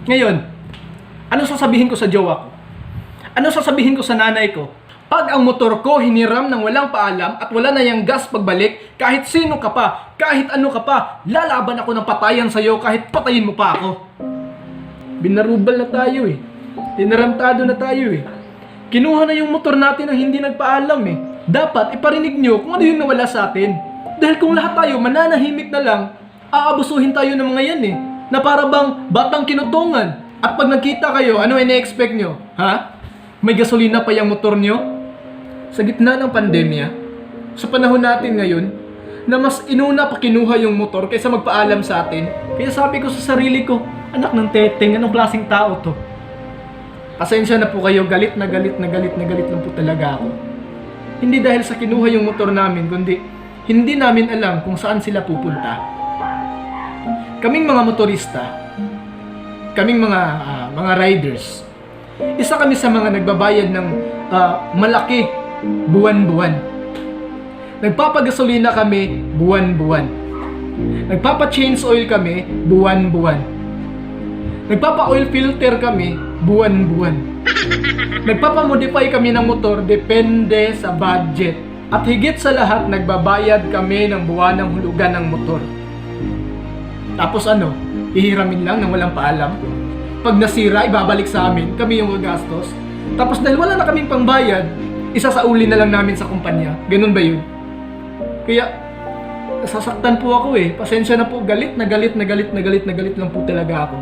Ngayon, ano sasabihin ko sa jowa ko? Ano sasabihin ko sa nanay ko? Pag ang motor ko hiniram ng walang paalam at wala na yung gas pagbalik, kahit sino ka pa, kahit ano ka pa, lalaban ako ng patayan sa'yo kahit patayin mo pa ako. Binarubal na tayo eh. Tinarantado na tayo eh. Kinuha na yung motor natin ng hindi nagpaalam eh. Dapat iparinig nyo kung ano yung nawala sa atin. Dahil kung lahat tayo mananahimik na lang, aabusuhin tayo ng mga yan eh. Na para bang batang kinutungan. At pag nagkita kayo, ano ina-expect nyo? Ha? May gasolina pa yung motor nyo? Sa gitna ng pandemya, sa panahon natin ngayon, na mas inuna pa kinuha yung motor kaysa magpaalam sa atin. Kaya sabi ko sa sarili ko, anak ng teteng, anong klaseng tao to? Pasensya na po kayo, galit na galit lang po talaga ako. Hindi dahil sa kinuha yung motor namin, kundi hindi namin alam kung saan sila pupunta. Kaming mga motorista, kaming mga riders, isa kami sa mga nagbabayad ng malaki buwan-buwan. Nagpapagasolina kami buwan-buwan. Nagpapa-change oil kami buwan-buwan. Nagpapa-oil filter kami buwan-buwan. Nagpapa-modify kami ng motor depende sa budget. At higit sa lahat, nagbabayad kami ng buwanang hulugan ng motor. Tapos ano, hihiramin lang nang walang paalam. Pag nasira, ibabalik sa amin, kami yung gagastos. Tapos dahil wala na kaming pangbayad, isasauli na lang namin sa kumpanya. Ganun ba yun? Kaya, nasasaktan po ako eh. Pasensya na po, galit lang po talaga ako.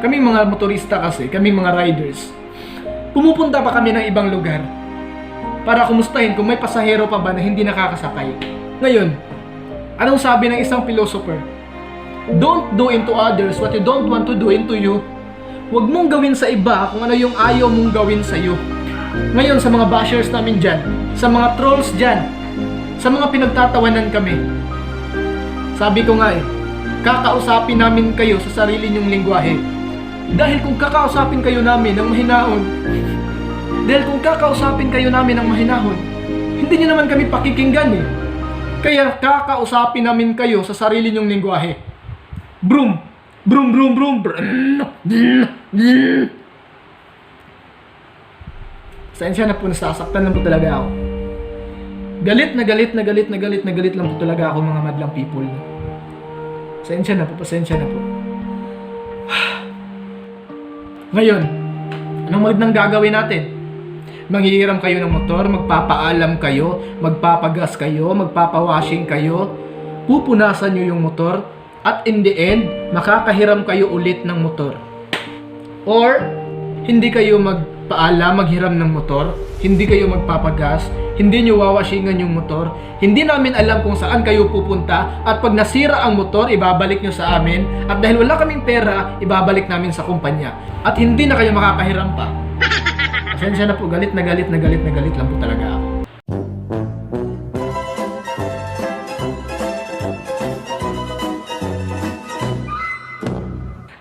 Kaming mga motorista kasi, kaming mga riders, pumupunta pa kami ng ibang lugar para kumustahin kung may pasahero pa ba na hindi nakakasakay. Ngayon, anong sabi ng isang philosopher? Don't do into others what you don't want to do into you. Huwag mong gawin sa iba kung ano yung ayaw mong gawin sa iyo. Ngayon, sa mga bashers namin dyan, sa mga trolls dyan, sa mga pinagtatawanan kami, sabi ko nga eh, kakausapin namin kayo sa sarili nyong lingwahe. Dahil kung kakausapin kayo namin ng mahinahon, hindi nyo naman kami pakikinggan eh. Kaya kakausapin namin kayo sa sarili nyong lingwahe. Broom! Broom, broom, broom! Sensya na po, nasasaktan lang po talaga ako. Galit lang po talaga ako, mga madlang people. Pasensya na po. Ngayon, anong magandang gagawin natin? Manghihiram kayo ng motor, magpapaalam kayo, magpapagas kayo, magpapawashing kayo, pupunasan nyo yung motor, at in the end, makakahiram kayo ulit ng motor. Or, hindi kayo magpaalam, maghiram ng motor, hindi kayo magpapagas, hindi nyo wawashingan yung motor, hindi namin alam kung saan kayo pupunta, at pag nasira ang motor, ibabalik nyo sa amin, at dahil wala kaming pera, ibabalik namin sa kumpanya. At hindi na kayo makakahiram pa. Pasensya na po, galit lang po talaga ako.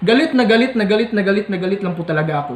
Galit lang po talaga ako.